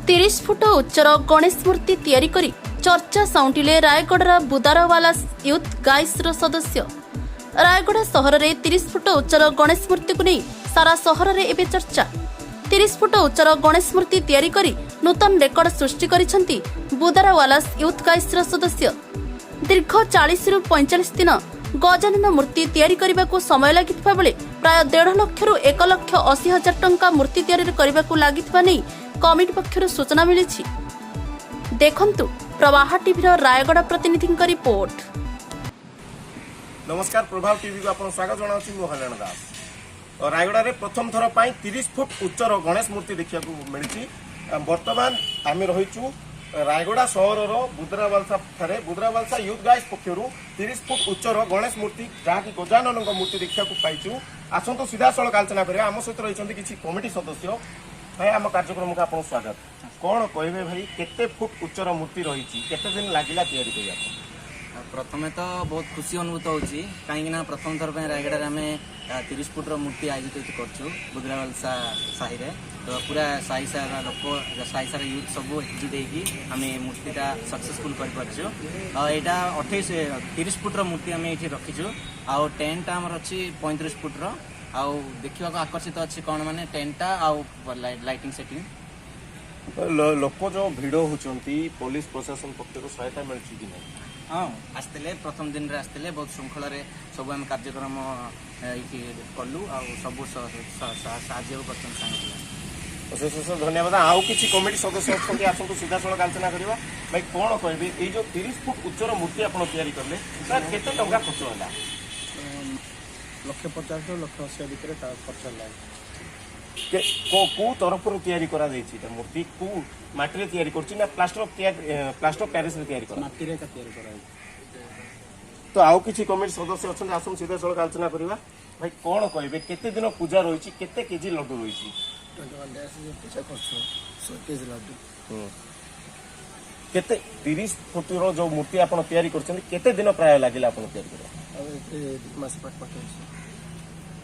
30 foot ଉଚ୍ଚର ଗଣେଶ ମୂର୍ତ୍ତି ତିଆରି କରି ଚର୍ଚ୍ଚା ସାଉଁଟିଲେ ରାୟଗଡ଼ାର ବୁଦାରୱାଲା ୟୁଥ୍ ଗାଇସ୍ର ସଦସ୍ୟ। ରାୟଗଡ଼ା ସହରରେ 30 ଫୁଟ ଉଚ୍ଚର ଗଣେଶ ମୂର୍ତ୍ତିକୁ ନେଇ ସାରା ସହରରେ ଏବେ ଚର୍ଚ୍ଚା। 30 ଫୁଟ ଉଚ୍ଚର ଗଣେଶ ମୂର୍ତ୍ତି ତିଆରି କରି ନୂତନ ରେକର୍ଡ ସୃଷ୍ଟି କରିଛନ୍ତି ବୁଦାରୱାଲାସ୍ ୟୁଥ୍ ଗାଇସ୍ର ସଦସ୍ୟ। ଦୀର୍ଘ 40ରୁ 45 ଦିନ ଗଜାନନ ମୂର୍ତ୍ତି ତିଆରି କରିବାକୁ ସମୟ ଲାଗିଥିବା ବେଳେ ପ୍ରାୟ 1.5 ଲକ୍ଷରୁ 1,80,000 ଟଙ୍କା ମୂର୍ତ୍ତି ତିଆରି କରିବାକୁ ଲାଗିଥିବା ନେଇ କମିଟି ପକ୍ଷରୁ ସୂଚନା ମିଳିଛି। ଦେଖନ୍ତୁ ପ୍ରବାହ ଟିଭିର ରାୟଗଡ଼ା ପ୍ରତିନିଧିଙ୍କ ରିପୋର୍ଟ। ନମସ୍କାର, ପ୍ରଭାବ ଟିଭିକୁ ଆପଣ ସ୍ୱାଗତ ଜଣାଉଛି। ମୁଁ ହରିଣ ଦାସ। ରାୟଗଡ଼ାରେ ପ୍ରଥମ ଥର ପାଇଁ 30 ଫୁଟ ଉଚ୍ଚର ଗଣେଶ ମୂର୍ତ୍ତି ଦେଖିବାକୁ ମିଳିଛି। ବର୍ତ୍ତମାନ ଆମେ ରହିଛୁ ରାୟଗଡ଼ା ସହରର ବୁଦ୍ରାବାଲସା ଠାରେ। ବୁଦ୍ରାବାଲସା ୟୁଥ୍ ଗାଇସ୍ ପକ୍ଷରୁ 30 ଫୁଟ ଉଚ୍ଚର ଗଣେଶ ମୂର୍ତ୍ତି, ଯାହାକି ଗଜାନନଙ୍କ ମୂର୍ତ୍ତି ଦେଖିବାକୁ ପାଇଛୁ। ଆସନ୍ତୁ ସିଧାସଳଖ ଆଲୋଚନା କରିବା। ଆମ ସହିତ ରହିଛନ୍ତି କିଛି କମିଟି ସଦସ୍ୟ। ଭାଇ, ଆମ କାର୍ଯ୍ୟକ୍ରମକୁ ଆପଣଙ୍କୁ ସ୍ୱାଗତ। କ'ଣ କହିବେ ଭାଇ, କେତେ ଫୁଟ ଉଚ୍ଚର ମୂର୍ତ୍ତି ରହିଛି, କେତେ ଦିନ ଲାଗିଲା ତିଆରି କରିବାକୁ? ପ୍ରଥମେ ତ ବହୁତ ଖୁସି ଅନୁଭୂତ ହେଉଛି, କାହିଁକି ନା ପ୍ରଥମ ଥର ପାଇଁ ରାୟଗଡ଼ାରେ ଆମେ 30 ଫୁଟର ମୂର୍ତ୍ତି ଆୟୋଜିତ ଏଠି କରୁଛୁ ବୁଦ୍ରାବାଲସା ସାହିରେ। ତ ପୁରା ସାହି ସାରା ଲୋକ, ସାହି ସାରା ୟୁଥ୍ ସବୁ ଏକଜୁଟ ହେଇକି ଆମେ ଏ ମୂର୍ତ୍ତିଟା ସକ୍ସେସଫୁଲ୍ କରିପାରିଛୁ। ଆଉ ଏଇଟା 28 30 ଫୁଟର ମୂର୍ତ୍ତି ଆମେ ଏଇଠି ରଖିଛୁ। ଆଉ ଟେଣ୍ଟଟା ଆମର ଅଛି 35 ଫୁଟର। ଆଉ ଦେଖିବାକୁ ଆକର୍ଷିତ ଅଛି କ'ଣ ମାନେ ଟେଣ୍ଟଟା ଆଉ ଲାଇଟିଂ ସେଟିଂ। ଲୋକ ଯୋଉ ଭିଡ ହଉଛନ୍ତି, ପୋଲିସ ପ୍ରଶାସନ ପକ୍ଷରୁ ସହାୟତା ମିଳୁଛି କି ନାହିଁ? ହଁ, ଆସିଥିଲେ। ପ୍ରଥମ ଦିନରେ ଆସିଥିଲେ। ବହୁତ ଶୃଙ୍ଖଳାରେ ସବୁ ଆମେ କାର୍ଯ୍ୟକ୍ରମ ଏଇଠି କଲୁ ଆଉ ସବୁ ସାହାଯ୍ୟ କରିଛନ୍ତି ସାଙ୍ଗ ପିଲା। ଅଶେଷ ଅଶେଷ ଧନ୍ୟବାଦ। ଆଉ କିଛି କମିଟି ସଦସ୍ୟ ଅଛନ୍ତି, ଆସନ୍ତୁ ସିଧାସଳଖ ଆଲୋଚନା କରିବା। ଭାଇ, କଣ କହିବେ, ଏଇ ଯୋଉ 30 ଫୁଟ ଉଚ୍ଚର ମୂର୍ତ୍ତି ଆପଣ ତିଆରି କଲେ, ତାର କେତେ ଟଙ୍କା ଖର୍ଚ୍ଚ ହେଲା? 1.5 ଲକ୍ଷରୁ 1.8 ଲକ୍ଷ ଭିତରେ ଖର୍ଚ୍ଚ ହେଲା। କୋଉ ତରଫରୁ ତିଆରି କରାଯାଇଛି ଏଟା? ମୂର୍ତ୍ତି କୋଉ ମାଟିରେ ତିଆରି କରୁଛି ନା ପ୍ଲାଷ୍ଟର ପ୍ୟାରିସରେ ତିଆରି କରା? ମାଟିରେ ଏକା ତିଆରି କରାଯାଇଛି। ତ ଆଉ କିଛି କମିଟି ସଦସ୍ୟ ଅଛନ୍ତି, ଆସନ୍ତୁ ସିଧାସଳଖ ଆଲୋଚନା କରିବା। ଭାଇ, କଣ କହିବେ, କେତେ ଦିନ ପୂଜା ରହିଛି, କେତେ କେଜି ଲଡୁ ରହିଛି? 21 ଡେଜ୍ ପୂଜା କରୁଛୁ, 100 କେଜି ଲଡୁ। କେତେ 30 ଫୁଟର ଯୋଉ ମୂର୍ତ୍ତି ଆପଣ ତିଆରି କରିଛନ୍ତି, କେତେ ଦିନ ପ୍ରାୟ ଲାଗିଲା ଆପଣ ତିଆରି କରିବା? ଆଉ ଏଥିରେ 2 ମାସ ପାଖାପାଖି ଅଛି।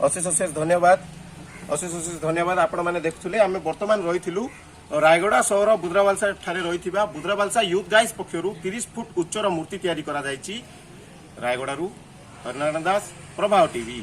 ଅଶେଷ ଅଶେଷ ଧନ୍ୟବାଦ, ଅଶେଷ ଅଶେଷ ଧନ୍ୟବାଦ। ଆପଣମାନେ ଦେଖୁଥିଲେ, ଆମେ ବର୍ତ୍ତମାନ ରହିଥିଲୁ ରାୟଗଡ଼ା ସହର ବୁଦ୍ରାବାଲସା ଠାରେ ରହିଥିବା ବୁଦ୍ରାବାଲସା ୟୁଥ୍ ଗାଇସ୍ ପକ୍ଷରୁ 30 ଫୁଟ ଉଚ୍ଚର ମୂର୍ତ୍ତି ତିଆରି କରାଯାଇଛି। ରାୟଗଡ଼ାରୁ ହରିନାରାୟଣ ଦାସ, ପ୍ରଭାବ ଟିଭି।